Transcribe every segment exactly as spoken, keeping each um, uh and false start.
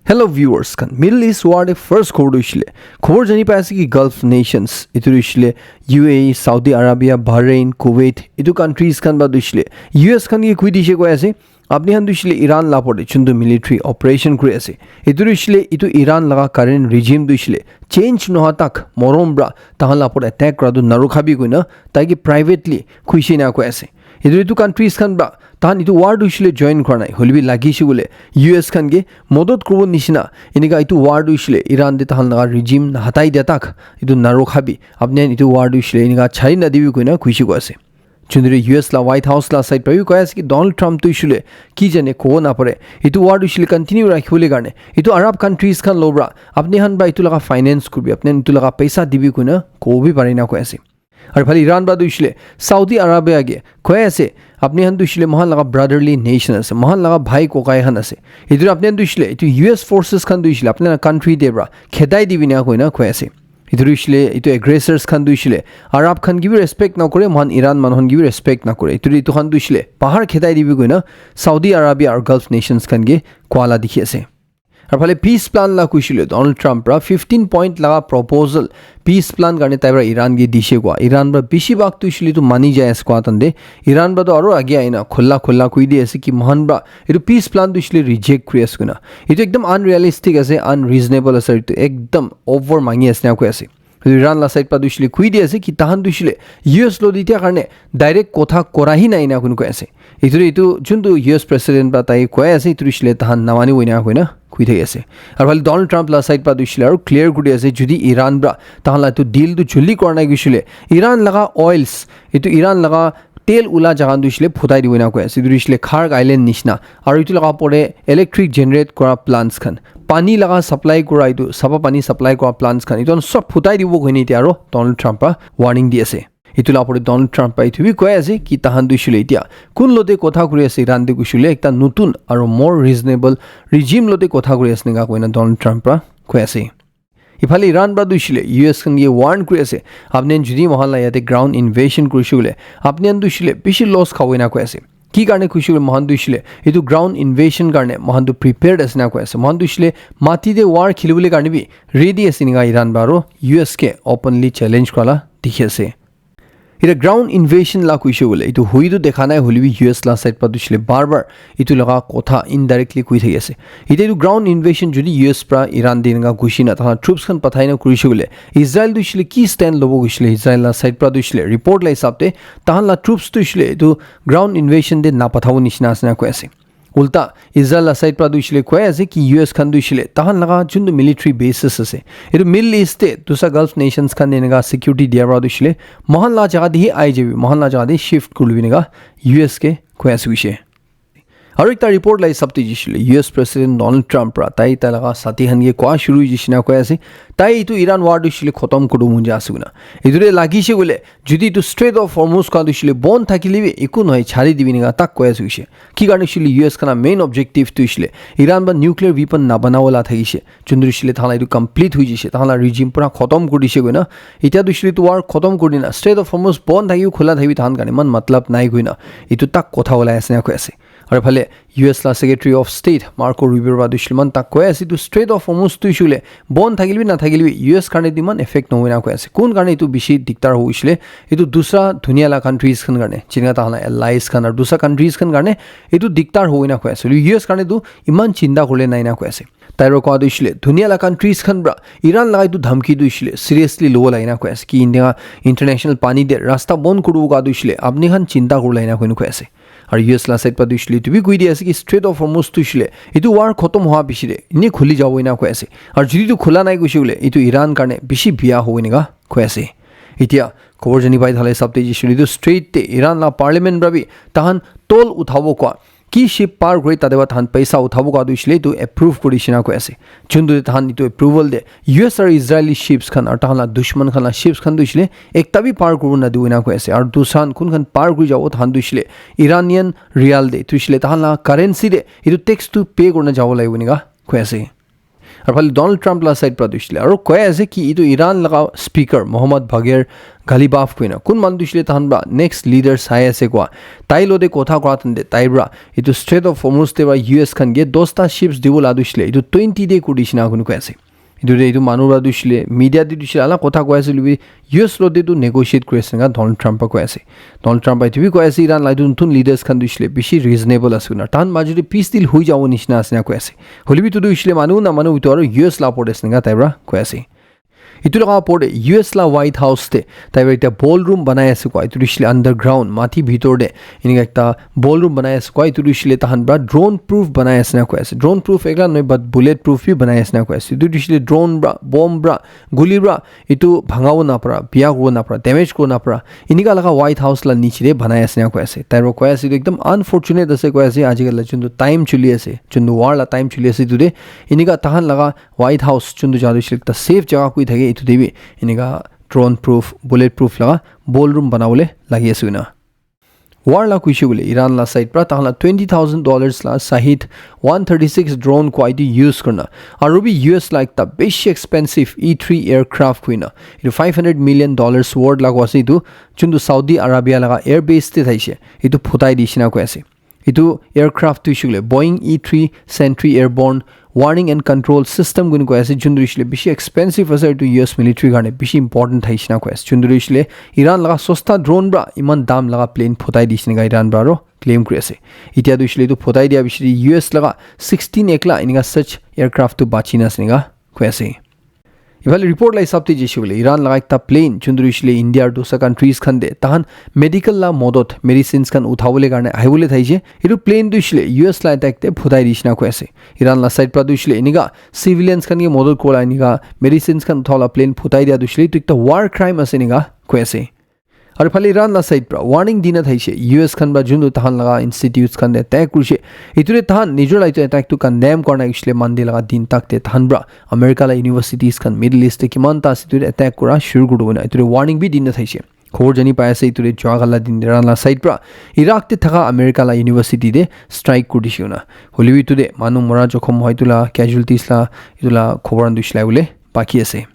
Hello viewers khan, Middle East war de first khobor tu hoishile, khobor jani pai ase ki Gulf nations, itu tu hoishile U A E, Saudi Arabia, Bahrain, Kuwait, itu countries khan ba tu hoishile U S khan ke kui dishe koi ase, apni khan tu hoishile Iran la opor de chuntu military operation kuri ase, itu tu hoishile itu Iran laga current regime tu hoishile change noha tak morom pra tahan la opor de attack kura tu narukhabi koina tai ke privately kuishe na koi ase. Itu itu countries khan pra tahan itu war tu hoishile join kura nai, hoilebi lagise koile U S khan ke modot kuribo nishina, enika itu war tu hoishile Iran de tahan laga regime hatai dia tak itu narukhabi, apni khan itu war tu hoishile enika chari nadibi koina kuishe koi ase. Chundri U S la White House la side pra bi koi ase ki Donald Trump tu hoishile ki jane kobo napare, itu war tu hoishile continue rakhibole karne itu Arab countries khan lo pra apni khan pra itu laga finance kuribi, apni khan itu laga paisa dibi koina kobo bi pare na koi ase. Aru phale Iran pra tu hoishile Saudi Arabia ke koi ase, apni khan tu hoishile mohan laga brotherly nation ase, mohan laga bhai kokai khan ase, itu apni khan tu hoishile itu U S forces khan tu hoishile apni laga country de pra khedai dibi na koina koi ase. Itu tu hoishile itu aggressors khan tu hoishile Arab khan ke bi respect na kore, mohan Iran manu khan ke bi respect na kore, itu itu khan tu hoishile bahar khedai dibi koina Saudi Arabia aru Gulf nations khan ke koa la dikhi ase. Aru phale peace plan la kuishile Donald Trump pra fifteen point laga proposal peace plan karne tai pra Iran ke dishe koa. Iran pra bishi bhag tu hoishile tu mani jai ase koa tande. Iran pra tu aru age aina khulla khulla koi di ase ki mohan pra itu peace plan tu hoishile reject kuri ase koina. Itu ekdam unrealistic ase, unreasonable ase, itu ekdam over mangi ase na koi ase. Iran la side pra tu hoishile koi di ase ki tahan tu hoishile U S lo di dia karne direct kotha kora hi nai na koi ase. Itu itu juntu U S president pra tai koi ase itu hoishile tahan namani wina koina koi thaki ase. Aru phale Donald Trump la side pra tu hoishile aru clear kuri ase, jodi Iran pra tahan la itu deal tu juldi kora nai hoishile Iran laga oils, itu Iran laga tel ula jaga tu hoishile phutai dibo na koi ase. Itu hoishile Khark Island nishina. Aru itu laga opor de electric generate kora plants khan, pani laga supply kora itu, sapa pani supply kora plants khan, itu khan sob phutai dibo koine itya aru Donald Trump pra warning di ase. Itu la opor de Donald Trump pra itu bi koi ase ki tahan tu hoishile itya kun lote kotha kuri ase Iran de hoishile ekta nutun aru more reasonable regime lote kotha kuri ase neka koina Donald Trump pra koi ase. Iphale Iran pra tu hoishile U S khan ke warn kuri ase, apni khan jodi mohan la yate ground invasion kurishe koile apni khan tu hoishile bishi loss khabo ena koi ase. Ki karne kuishe koile mohan tu hoishile itu ground invasion karne mohan tu prepared ase na koi ase. Mohan tu hoishile mati de war khilibole karne bi ready ase neka Iran pra aru U S ke openly challenge kura la dikhi ase. Ite ground invasion la kuishe koile itu hui tu dekha nai hoilebi U S la side pra tu hoishile bar bar itu laga kotha indirectly koi thaki ase. Ite itu ground invasion jodi U S pra Iran de eneka gushi na tahan troops khan pathai na kurishe koile Israel tu hoishile ki stand lobo hoishile Israel la side pra tu hoishile report la hisab te tahan la troops tu hoishile itu ground invasion de na pathabo nishina ase na koi ase. Ulta Israel la side pra tu hoishile koi ase ki U S khan tu hoishile tahan laga juntu military bases ase itu Middle East te dusa Gulf nations khan de eneka security dia pra tu hoishile mohan la jaga de hi ai jabi, mohan la jaga de shift kuribi eneka U S ke koi ase hoishe. Aru ekta report la hisab te jishile U S president Donald Trump pra tai tai laga sati khan ke koa shuru jishina koi ase tai itu Iran war tu hoishile khotom kuribo mon jai ase koina. Itu de lagise koile jodi itu Strait of Hormuz khan tu hoishile bon thakile bi eku nohoi chari dibi eneka tak koi ase hoishe. Ki karne hoishile U S khan la main objective tu hoishile Iran pra nuclear weapon na banabo la thakishe. Juntu hoishile tahan la itu complete hoi jishe, tahan la regime pura khotom kuri dishe koina. Itya tu hoishile itu war khotom kuri dina Strait of Hormuz bon thakibo khula thakibo tahan karne iman matlab nai koina itu tak kotha ulai ase na koi ase. Aru phale U S la Secretary of State Marco Rubio pra tu hoishile iman tak koi ase itu Strait of Hormuz tu hoishile bon thakile bi na thakile bi U S karne tu iman effect nohoi na koi ase. Kun karne itu bishi diktar hobo hoishile itu dusra dunia la countries khan karne, jineka tahan la allies khan aru dusra countries khan karne itu diktar hobo ena koi ase. U S karne tu iman chinta kurle nai na koi ase. Tai pra koa tu hoishile dunia la countries khan pra Iran laga itu dhamki tu hoishile seriously lobo lage na koi ase ki India international pani de rasta bon kuribo koa tu hoishile apni khan chinta kurle ena koi na koi ase. Aru U S la side pra tu hoishile itu bi koi di ase ki Strait of Hormuz tu hoishile itu war khotom hoa piche de ene khuli jabo ena koi ase. Aru jodi itu khula nai koishe koile itu Iran karne bishi biya hobo eneka koi ase. Itya khobor jani pai thala hisab te jishile itu strait te Iran la parliament pra bi tahan toll uthabo koa ki ship par kuri tate pra tahan paisa uthabo koa tu hoishile itu approve kuri shina koi ase. Juntu tahan itu approval de U S aru Israeli ships khan aru tahan la dushman khan la ships khan tu hoishile ekta bi par kuribo nadibo ena koi ase. Aru dusra khan kun khan par kuri jabo tahan tu hoishile Iranian rial de tu hoishile tahan la currency de itu tax tu pay kurina jabo lagibo eneka koi ase. Aru phale Donald Trump la side pra tu hoishe le aru koi ase ki etu Iran laga speaker Mohammad Bagher Ghalibaf koina kun manu tu hoishe le tahan pra next leader sai ase koa. Tai lo te kotha kora tante tai pra etu Strait of Hormuz te pra U S khan ke dosta ships dibo la tu hoishe le etu twenty te kuri dishina kunu koi ase. Etu te etu manu pra tu hoishe le media te tu hoishe le alak kotha koi ase hoilebi U S lo te tu negotiate kuri ase eneka Donald Trump pra koi ase. Donald Trump pra etu bi koi ase Iran la etu notun leaders khan tu hoishe le bishi reasonable ase koina. Tahan majo te peace deal hoi jabo nishina ase na koi ase. Hoilebi tu tu hoishe le manu na manu etu aru U S la opor te ase eneka tai pra koi ase. Etu laga opor te U S la White House te tai para ekta ballroom banai ase koa. Etu tu hoishe le underground, mati bhitor te eneka ekta ballroom banai ase koa. Etu tu hoishe le tahan para drone proof banai ase na koi ase. Drone proof ekla nohoi, but bullet proof bi banai ase na koi ase. Etu tu hoishe le drone para, bomb para, guli para etu bhangabo na para, biya kuribo na para, damage kuribo na para, eneka laga White House la niche te banai ase na koi ase. Tai para koi ase etu ekdam unfortunate ase koi ase. Ajikali la juntu time chuli ase, juntu war la time chuli ase, etu te eneka tahan laga White House juntu jaka tu hoishe le ekta safe jaka koi thake, etu te bi eneka drone proof, bullet proof laga ballroom banabole lagi ase koina. War la kuishe koile Iran la side pra tahan la twenty thousand dollars la Shahed one thirty-six drone quality use kurna, aru bi U S la ekta bishi expensive E three aircraft koina, etu five hundred million dollars worth laga ase etu, juntu Saudi Arabia laga air base te thaishe, etu phutai dishina koi ase. Etu aircraft tu hoishe koile Boeing E three Sentry airborne warning and control system koi koi ase, juntu hoishe koile bishi expensive ase, etu U S military karne bishi important thaishe na koi ase. Juntu hoishe koile Iran laga sosta drone pra iman dam laga plane phutai dishina ka Iran pra aro claim kuri ase. Etia tu hoishe koile etu phutai dia bishi U S laga sixteen ekla eneka such aircraft tu bachi na ase eneka koi ase. Ifale report la hisab te jaise koile Iran laga ekta plane, juntu hoishe koile India aru dusra countries khan te tahan medical la modot, medicines khan uthabole karne ahibole thaishe. Etu plane tu hoishe koile U S la attack te phutai dishina koi ase. Iran la side pra tu hoishe koile enika civilians khan ke modot kura enika medicines khan uthabole plane phutai dia tu hoishe koile etu ekta war crime ase enika koi ase. Aru phale Iran la side pra warning dina thaishe, U S khan pra juntu tahan laga institutes khan te attack kurishe. Etu te tahan nijor la etu attack tu condemn kurna hoishe koile Monday laga din tak te tahan pra America la universities khan Middle East te kiman ta ase etu te attack kura shuru kuri dibo na etu te warning bi dina thaishe. Khobor jani pai ase etu te jua kala din te Iran la side pra Iraq te thaka America la university te strike kuri dishe koina. Hoilebi etu te manu mora jokhom hoi etu la casualties la etu la khobor khan tu hoishe koile baki ase.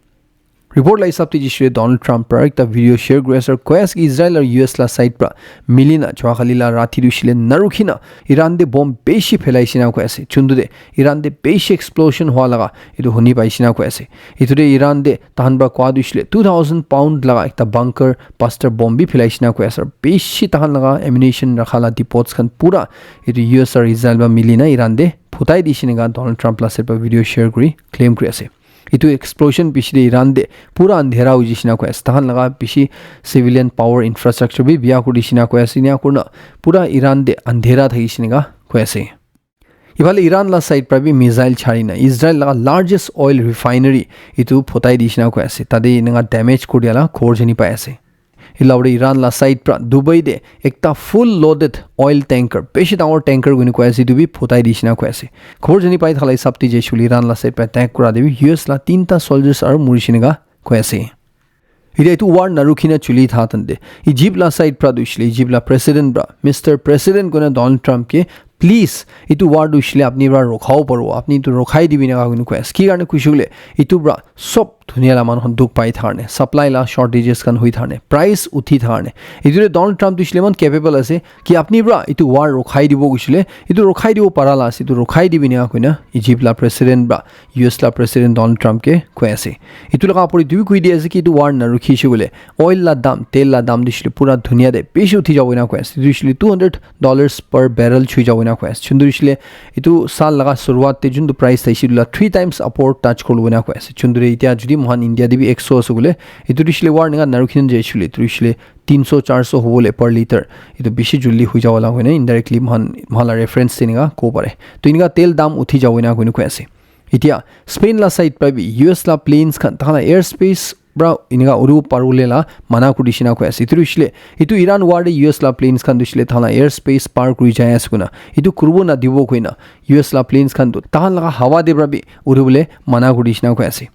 Report la hisab te jaise koile Donald Trump pra ekta video share kuri ase aru koi ase ki Israel aru U S la side pra mili na jua kali la rati tu hoishe koile narukhi na Iran te bomb bishi phelaishe na koi ase. Juntu te Iran te bishi explosion hua laga etu huni paishe na koi ase. Etu te Iran te tahan pra koa tu hoishe koile two thousand pound laga ekta bunker buster bomb bi phelaishe na koi ase. Aru bishi tahan laga ammunition rakha la depots khan pura etu U S aru Israel pra mili na Iran te phutai dishe enika Donald Trump la side pra video share kuri claim kuri ase. Etu explosion piche te Iran te pura andhera hoi jaise na koi ase. Tahan laga bishi civilian power infrastructure bi biya kuri dishe na koi ase. Enia kurina pura Iran te andhera thakishe enika koi ase. Ifale Iran la side pra bi missile chari na Israel laga largest oil refinery etu phutai dishe na koi ase. Tate enika damage kuri dia la khobor jani pai ase. Etu la opor te Iran la side pra Dubai te ekta full loaded oil tanker, bishi dangor tanker koi kena koi ase, etu bi phutai dishe na koi ase. Khobor jani pai thaka la hisab te jaise koile Iran la side pra attack kura te bi U S la tinta soldiers aru murishe enika koi ase. Etia etu war narukhi na chuli tha tante Egypt la side pra tu hoishe koile Egypt la president pra Mister President koina Donald Trump ke please etu war tu hoishe koile apni pra rokhabo paribo, apni etu rokhai dibi enika koi kena koi ase. Ki karne koishe koile etu pra sob dunia la manu khan dukh pai thaka karne, supply la shortages khan hoi thaka karne, price uthi thaka karne. Etu te Donald Trump tu hoishe koile eman capable ase ki apni pra etu war rokhai dibo koishe koile, etu rokhai dibo para la ase, etu rokhai dibi enika koina Egypt la president pra, U S la president Donald Trump ke koi ase. Etu laga opor te etu bi koi di ase ki etu war narukhi she koile oil la dam, tel la dam tu hoishe koile pura dunia te bishi uthi jabo enika koi ase. Etu hoishe koile two hundred dollars per barrel chui jabo enika koi ase. Juntu hoishe koile etu saal laga shuruat te juntu price thaishe etu la three times upward touch kuri bo enika koi ase. Juntu te etia jodi moikhan India te bi ek so ase koile, etu tu hoishe koile war enika narukhi na jaise koile, etu tu hoishe koile tin so char so hobo le per litre. Etu bishi juldi hoi jabo la koina indirectly moikhan, moikhan la reference te enika kobo pare. To enika tel dam uthi jabo enika koina koi ase. Etia Spain la side pra bi U S la planes khan tahan la air space pra enika uribo paribole la mana kuri dishe na koi ase. Etu tu hoishe koile etu Iran war te U S la planes khan tu hoishe koile tahan la air space par kuri jai ase koina, etu kuribo nadibo koina U S la planes khan tu tahan laga hawa te pra bi uribole mana kuri dishe na koi ase.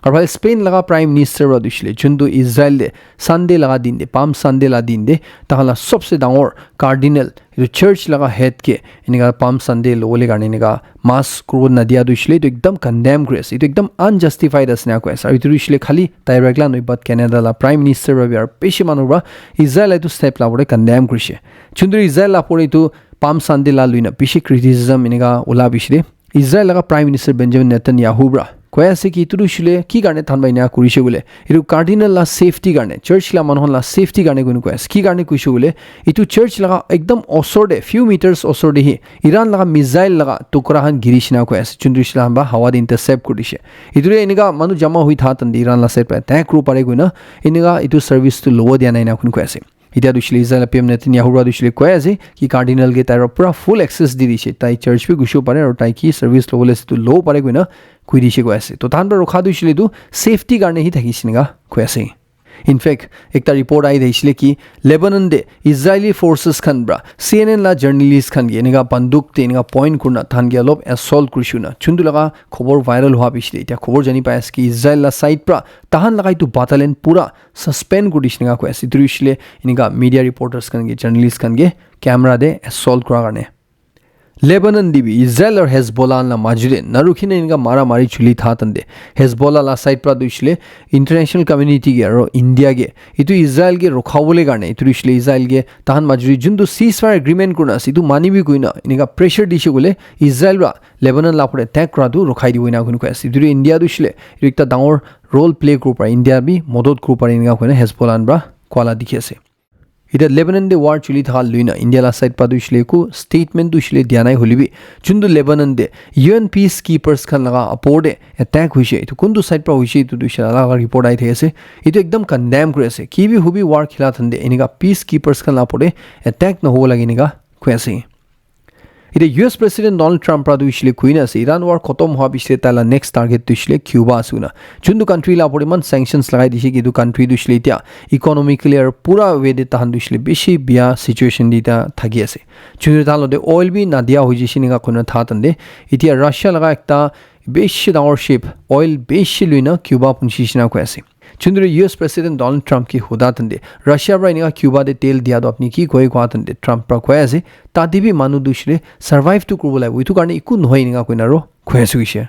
Aru Spain laga Prime Minister para tu hoishe le, juntu Israel te Sunday laga din te, Palm Sunday laga din te, tahan la sobse dangor cardinal, etu church laga head ke enika Palm Sunday lobole karne enika mass kuribo nadia tu hoishe le, etu ekdam condemn kuri ase. Etu ekdam unjustified ase na koi ase. Aru etu tu hoishe le khali tai para ekla nohoi, but Canada la Prime Minister para bi aru bishi manu para Israel etu step la pore condemn kurishe. Juntu Israel la pore etu Palm Sunday la luina bishi criticism enika ula bishi de. Israel laga Prime Minister Benjamin Netanyahu para koi ase ki etu tu hoishe le ki karne tahan para ena kurishe koile, etu cardinal la safety karne, church la manu khan la safety karne koina koi ase. Ki karne koishe koile, etu church laga ekdam osor te, few meters osor te hi Iran laga missile laga tukra khan giri shina koi ase. Juntu hoishe le tahan para hawa te intercept kuri dishe. Etu te enika manu jama hoi tha tante Iran la side para attack kuribo pare koina enika etu service tu lobo dia nai na koina koi ase. Etia tu hoishe le Israel P M Netanyahu para tu hoishe le koi ase ki cardinal ke tai para pura full access di dishe, tai church bi gushibo pare aru tai ki service lobole ase tu lobo pare koina koi dishe koi ase. To tahan para rukha tu hoishe le tu safety karne hi thakishe enika koi ase. In fact, ekta report ahi thakishe le ki Lebanon te Israeli forces khan para C N N la journalist khan ke enika banduk te enika point kurina tahan ke olop assault kurishe koina juntu laga khobor viral hua bishi de etia khobor jani pai ase ki Israel la side para tahan laga etu battalion pura suspend kuri dishe enika koi ase. Etu hoishe le enika media reporters khan ke, journalist khan ke camera te assault kura karne. Lebanon te bi Israel aru Hezbollah la maji te narukhi na enika mara mari chuli tha tante Hezbollah la side para tu hoishe le international community ke aru India ke etu Israel ke rukha bole karne, etu tu hoishe le Israel ke tahan maji te juntu ceasefire agreement kurina ase etu mani bi koina enika pressure dishe koile Israel para Lebanon la pore attack kura tu rukhai dibo ena koina koi ase. Etu tu India tu hoishe le etu ekta dangor role play kuribo pare, India bi modot kuribo pare enika koina Hezbollah khan para koa la dikhi ase. Etia Lebanon te war chuli thaka luina India la side para tu hoishe le eku statement tu hoishe le dia nai hoile bi juntu Lebanon te U N peacekeepers khan laga apor te attack hoishe, etu kuntu side para hoishe etu tu hoishe le alak alak report ahi thaki ase. Etu ekdam condemn kuri ase. Ki bi hobi war khila thante enika peacekeepers khan la apor te attack nahobo lage enika koi ase. Etia U S President Donald Trump para tu hoishe le koi na ase, Iran war khotom hua piche tai la next target tu hoishe le Cuba ase koina. Juntu country la apor te eman sanctions lagai dishe ki etu country tu hoishe le etia economically aru pura way te tahan tu hoishe le bishi bia situation te etia thaki ase. Juntu tahan logote oil bi nadia hoi jaise enika koina tha tante etia Russia laga ekta bishi dangor ship oil bishi luina Cuba punchi shina koi ase. Juntu U S President Donald Trump ke huda tante Russia para enika Cuba te tel dia tu apni ki koi koa tante Trump para koi ase, tate bi manu tu hoishe le survive tu kuribo lagibo, etu karne eku nohoi enika koina aru koi ase hoishe.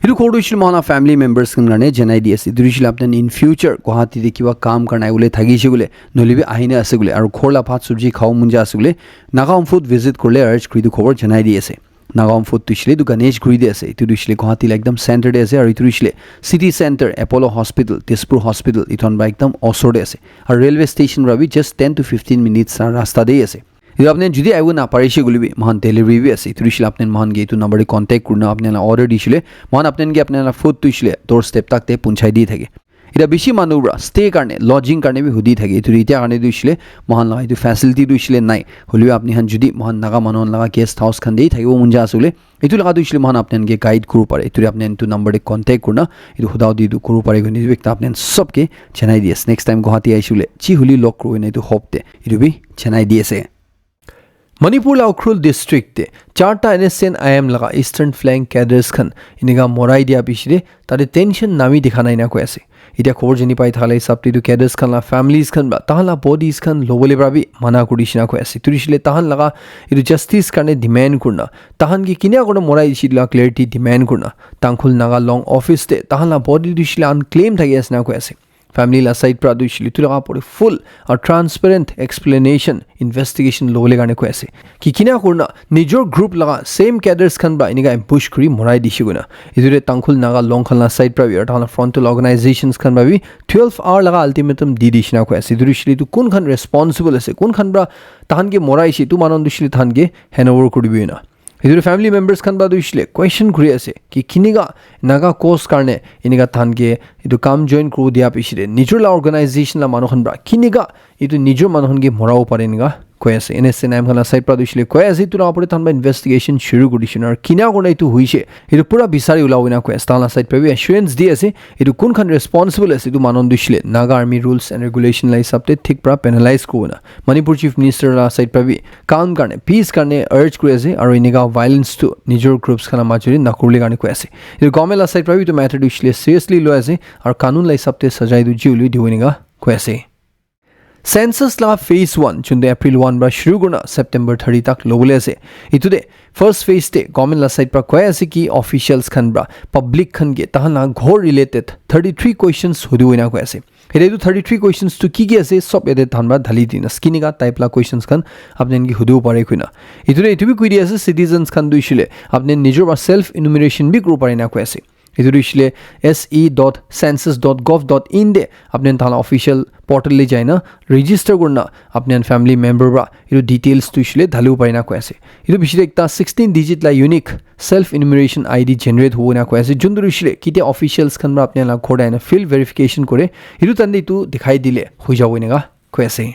Etu khobor tu hoishe le moikhan la family members khan karne janai di ase. Etu hoishe le apni khan in future Guwahati te kiba kam karne ahibole thakishe koile nohoile bi ahina ase koile aru ghor la bhat sabji khabo mon jai ase koile Naga Home Food visit kurile urge kuri etu khobor janai di ase. Naga Home Food tu hoishe le etu Ganesh Guri te ase. Etu tu hoishe le Guwahati la ekdam center te ase aru etu tu hoishe le city center, Apollo Hospital, Tezpur Hospital, etu khan para ekdam osor te ase. Aru railway station para bi just ten to fifteen minutes la rasta te ase. Etu apni khan jodi ahibo naparishe koile bi, moikhan delivery bi ase. Etu hoishe le apni khan moikhan ke etu number te contact kurina apni khan la order dishe le, moikhan apni khan ke apni khan la food tu hoishe le doorstep tak te punchai di thake. Etia bishi manu para stay karne, lodging karne bi hudi thake. Etu etia karne tu hoishe le, moikhan la etu facility tu hoishe le nai. Hoile bi apni khan jodi moikhan Naga manu khan laga guest house khan te thakibo mon jai ase koile, etu laga tu hoishe le moikhan apni khan ke guide kuribo pare. Etu te apni khan etu number te contact kurina, etu huda hudi tu kuribo pare koina etu ekta apni khan sob ke janai di ase. Next time Guwahati ahishe koile, chi huli log kuribo koina etu hope te, etu bi janai di ase. Manipur la Ukhrul district te charta N S C N I M laga Eastern Flank cadres khan enika morai dia piche te tate tension nami dikha nai na koi ase. Etia khobor jani pai thaka la hisab te etu cadres khan la families khan para tahan la bodies khan lobole para bi mana kuri shina koi ase. Etu hoishe le tahan laga etu justice karne demand kurina, tahan ke kinia kurina morai dishi etu la clarity demand kurina, Tangkhul Naga Long office te tahan la body tu hoishe le unclaim thaki ase na koi ase. Family la side para tu hoishe le etu laga pore full aru transparent explanation, investigation lobole karne koi ase. Ki kinia kurina nijor group laga same cadres khan para enika ambush kuri morai dishi koina. Etu te Tangkhul Naga Long khan la side para bi aru tahan la frontal organizations khan para bi twelve hour laga ultimatum di dishi na koi ase. Etu hoishe le etu kun khan responsible ase, kun khan para tahan ke morai she etu manu tu hoishe le tahan ke handover kuri dibi na. Etu family members khan para tu hoishe le question kuri ase ki kinika Naga cause karne enika tahan ke etu kam join kuribo dia piche te nijor la organization la manu khan para kinika etu nijor manu khan ke morabo pare enika koi ase. N S C N M khan la side pra tu hoishe le koi ase, etu la opor te tahan pra investigation shuru kuri dishe na, aru kina kurna etu hoishe, etu pura bisari ulabo na koi ase. Tahan la side pra bi assurance di ase, etu kun khan responsible ase, etu manu tu hoishe le Naga Army rules and regulation la hisab te thik pra penalize kuribo na. Manipur Chief Minister la side pra bi calm karne, peace karne urge kuri ase, aru enika violence tu nijor groups khan la majot te nakuribole karne koi ase. Etu government la side pra bi etu matter tu hoishe le seriously loi ase, aru kanun la hisab te sajai tu ji hoilebi dibo enika koi ase. Census la phase one, juntu April one pra shuru kurna September thirty tak lobole ase. Etu te first phase te government la side pra koi ase ki officials khan pra public khan ke tahan la ghor related thirty-three questions hudibo ena koi ase. Ete etu thirty-three questions tu ki ki ase, sob ete tahan pra dhali dina ase. Kinika type la questions khan apni khan ke hudibo pare koina. Etu te etu bi koi di ase, citizens khan tu hoishe le apni nijor pra self enumeration bi kuribo pare na koi ase. Etu tu hoishe le S E dot census dot gov dot in te apni khan tahan la official portal te jai na register kurna apni khan family member pra etu details tu hoishe le dhalibo pare na koi ase. Etu piche te ekta sixteen digit la unique self enumeration I D generate hobo na koi ase. Juntu tu hoishe le kitia officials khan pra apni khan la ghor te aina field verification kore, etu time te etu dikhai dile hoi jabo enika koi ase.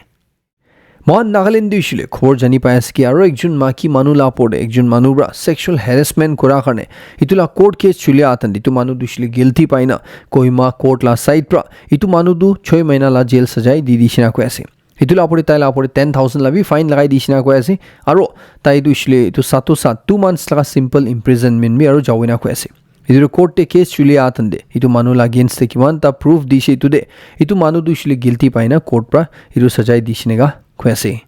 Mohan Nagaland te hoishe le khobor jani pai ase ki aro ekjon maki manu la opor te ekjon manu pra sexual harassment kura karne etu la court case chuli atan etu manu tu hoishe le guilty pai na Kohima court la side pra etu manu tu choi mahina la jail sajai di dishe na koi ase. Etu la opor te tai la opor te ten thousand la bi fine lagai dishe na koi ase, aro tai tu hoishe le etu sato sat two months la simple imprisonment bi aro jabo ena koi ase. Etu court te case chuli atan te etu manu la against te kiman ta proof dishe etu te etu manu tu hoishe le guilty pai na court pra etu sajai dishe enika koi ase.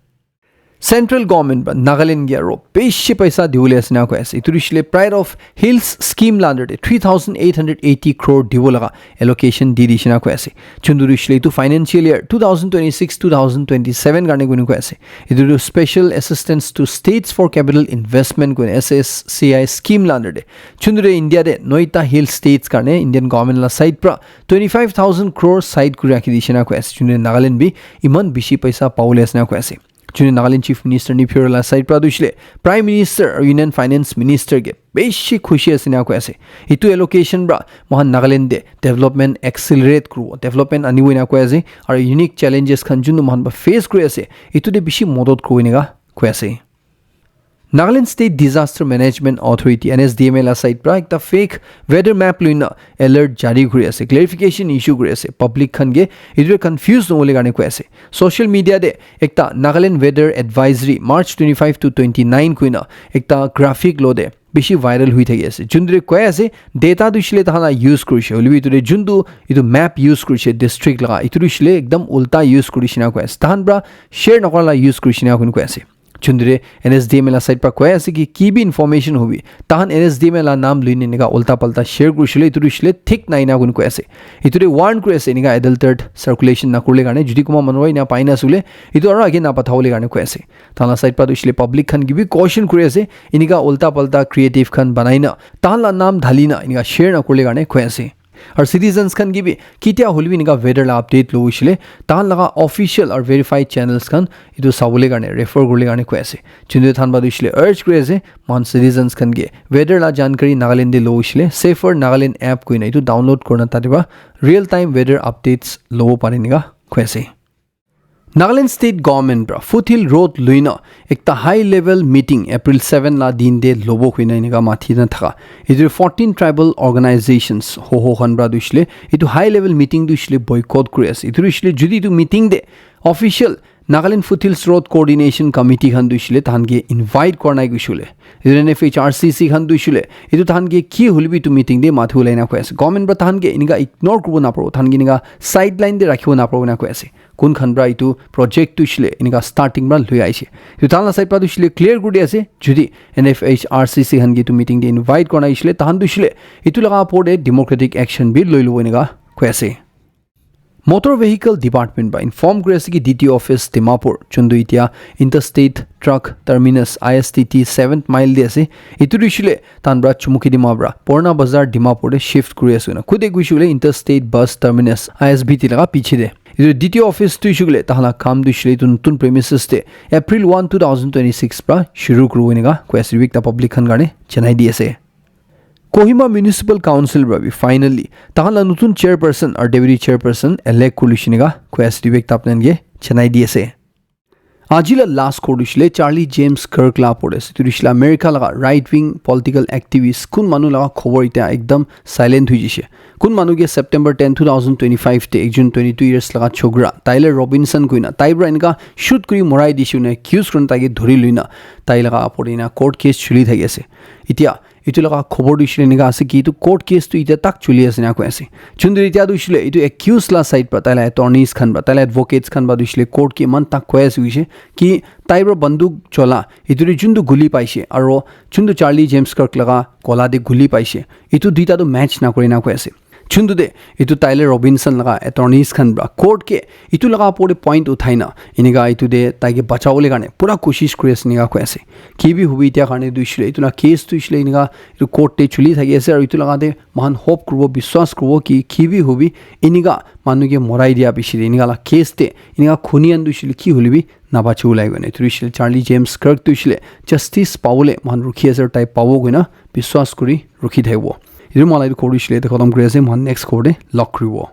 Central government pra Nagaland ke aro bishi paisa dibole ase na koi ase. Etu tu hoishe le Pride of Hills scheme la under te three thousand eight hundred eighty crore dibo laga allocation di dishe na koi ase. Juntu tu hoishe le etu financial year two thousand twenty-six two thousand twenty-seven karne koi koi ase. Etu tu Special Assistance to States for Capital Investment koi S S C I scheme la under te juntu tu India te noita hill states karne Indian government la side pra twenty-five thousand crore side kuri rakhi dishe na koi ase. Juntu Nagaland bi eman bishi paisa pabole ase na koi ase. Juntu Nagaland Chief Minister Neiphiu Rio la side pra tu hoishe le Prime Minister aru Union Finance Minister ke bishi khushi ase na koi ase. Etu allocation pra mohan Nagaland te development accelerate kuribo, development anibo ena koi ase, aru unique challenges khan juntu mohan pra face kuri ase, etu te bishi modot kuribo enika koi ase. Nagaland State Disaster Management Authority, N S D M A la side pra ekta fake weather map loina alert jari kuri ase, clarification issue kuri ase, public khan ke etu te confuse nahole karne koi ase. Social media te ekta Nagaland Weather Advisory March twenty-five to twenty-nine koina ekta graphic lo te bishi viral hui thaki ase. Juntu te koi ase, data tu hoishe le tahan la use kurishe, hoilebi etu te juntu etu map use kurishe district laga, etu tu hoishe le ekdam ulta use kurishe na koi ase. Tahan pra share nakura la use kurishe na koi koi ase. Juntu te N S D M A la side pra koi ase ki ki bi information hobi, tahan N S D M A la naam loina enika ulta palta share kurishe le etu tu hoishe le thik nai na koi koi ase. Etu te warn kuri ase enika adulterated circulation nakuribole karne, jodi kunba manu para ena pai na ase koile etu aro age napathabole karne koi ase. Tahan la side pra tu hoishe le public khan ke bi caution kuri ase, enika ulta palta creative khan banai na tahan la naam dhali na enika share nakuribole karne koi ase. Aru citizens khan ke bi kitia hoilebi enika weather la update lobo hoishe le tahan laga official aru verified channels khan etu sabole karne refer kuribole karne koi ase. Juntu tahan pra tu hoishe le urge kuri ase, mohan citizens khan ke weather la jankari Nagaland te lobo hoishe le Safer Nagaland app koina etu download kurina tate pra real time weather updates lobo pare enika koi ase. Nagaland State Government pra Foothill Road loina ekta high level meeting April seven la din te lobo koina enika mati na thaka. Etu fourteen tribal organizations ho ho khan pra tu hoishe le etu high level meeting tu hoishe le boycott kuri ase. Etu tu hoishe le jodi etu meeting te official Nagaland Foothills Road Coordination Committee khan tu hoishe le tahan ke invite kura nai koishe le, etu N F H R C C khan tu hoishe le etu tahan ke ki hoilebi etu meeting te mati ulai na koi ase. Government pra tahan ke enika ignore kuribo naparibo, tahan ke enika sideline te rakhibo naparibo na koi ase. Kun khan pra etu project tu hoishe le enika starting pra loi aishe. Etu tahan la side pra tu hoishe le clear kuri di ase, jodi N F H R C C khan ke etu meeting te invite kura nai hoishe le tahan tu hoishe le etu laga opor te democratic action bi loi lobo enika koi ase. Motor Vehicle Department pra inform kuri ase ki D T O office Dimapur, juntu etia Interstate Truck Terminus I S T T seventh mile te ase, etu tu hoishe le tahan pra Chumukidima pra Purana Bazar Dimapur te shift kuri ase koina. Kute koishe koile Interstate Bus Terminus I S B T laga piche te. Etu D T O office tu hoishe koile tahan la kam tu hoishe le etu notun premises te April one, two thousand twenty-six pra shuru kuribo enika koi ase, etu bi ekta public khan karne janai di ase. Kohima Municipal Council pra bi finally tahan la notun chairperson aru deputy chairperson elect kuri loishe enika koi ase, etu bi ekta apni khan ke janai di ase. Aji la last khobor tu hoishe le Charlie James Kirk la opor te ase. Etu tu hoishe le America laga right wing political activist, kun manu laga khobor itya ekdam silent hoi jaise. Kun manu ke September ten, two thousand twenty-five te ekjon twenty-two years laga chokra Tyler Robinson koina tai para enika shoot kuri morai dishe koina accuse kurina tai ke dhori loina tai laga opor te ena court case chuli thaki ase. Itya etu laga khobor tu hoishe le enika ase ki etu court case tu itya tak chuli ase na koi ase. Chuntu itya tu hoishe le etu accused la side para tai la attorneys khan para, tai la advocates khan para tu hoishe le court ke eman tak koi ase hoishe ki tai para banduk chola etu te juntu guli paishe aro juntu Charlie James Kirk laga gola te guli paishe, etu duita tu match na kore na koi ase. Chuntu te etu Tyler Robinson laga attorneys khan para court ke etu laga opor te point uthai na enika etu te tai ke bachawole karne pura koshish kuri ase enika koi ase. Ki bi hobi itya karne tu hoishe le etu la case tu hoishe le enika etu court te chuli thaki ase aro etu laga te moikhan hope kuribo, biswas kuribo ki ki bi hobi enika manu ke morai dia piche te enika la case te enika khuni khan tu hoishe le ki hoile bi nabachibo lage koina. Etu hoishe le Charlie James Kirk tu hoishe le justice pawole moikhan rukhi ase aro tai pawo koina biswas kuri rukhi thakibo. Etu moikhan la etu khobor tu hoishe le yate khatam kuri ase, moikhan next khobor te log kuribo.